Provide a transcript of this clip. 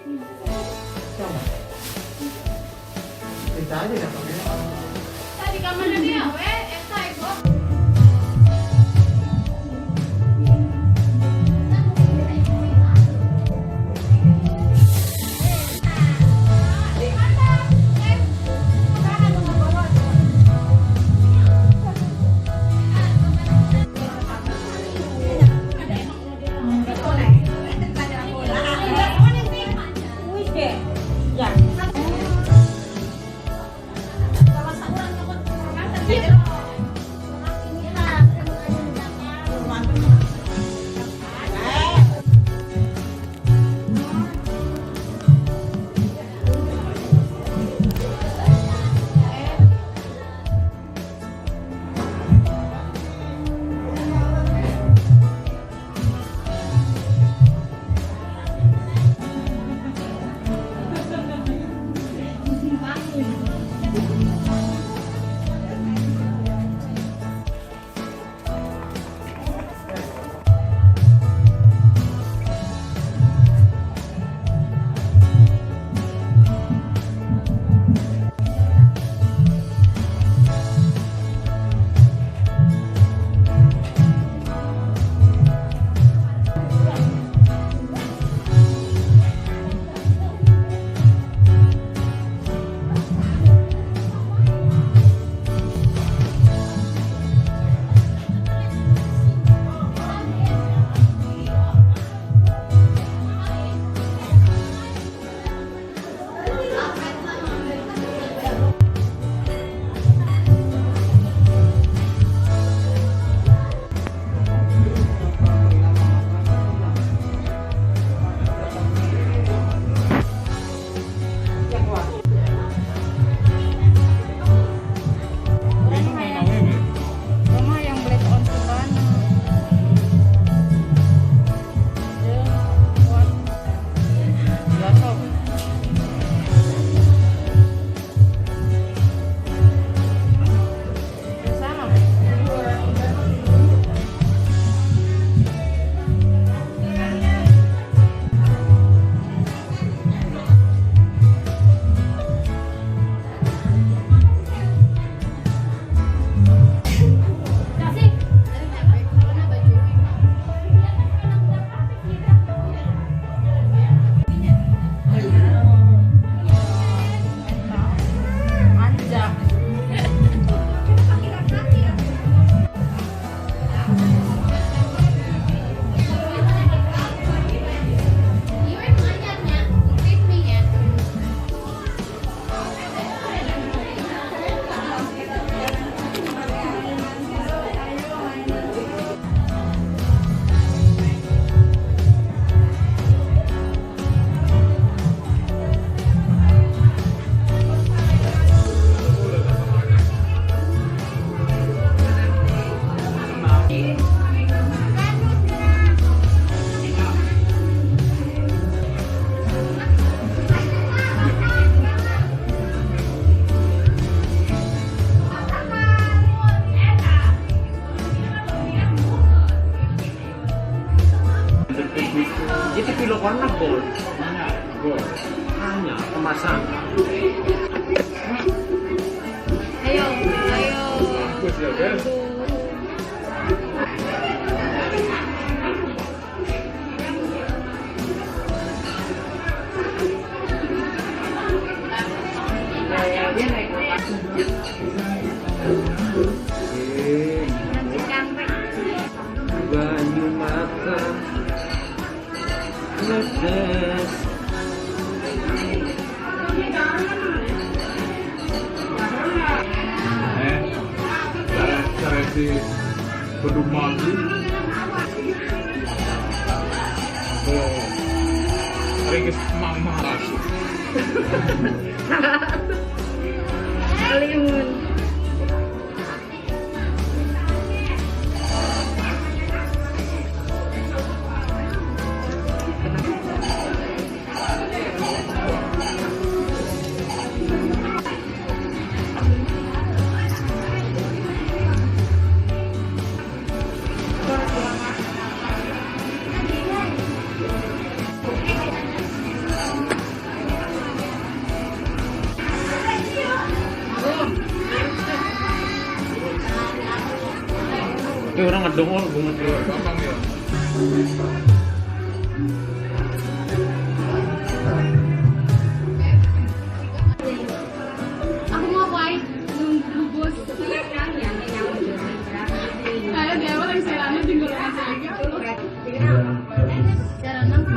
Coba. Cerita aja dah kamu. Tadi kamar dia we, eta ego. Mama yang black on Silvana. Jeung sama. Manja. Itu kilo warna gold. Gold. Hanya kemasan. Ayo, ayo. Bagus ya, Bel. Eh, banyu mata netes. Eh, cara si bedug mandi. Oh, hari geus mama. Limun. Tapi orang ngedongol bunga Ya, gampang ya. Aku mau white bubus. Kayak dia apa yang serana tinggal aja. Cara nang.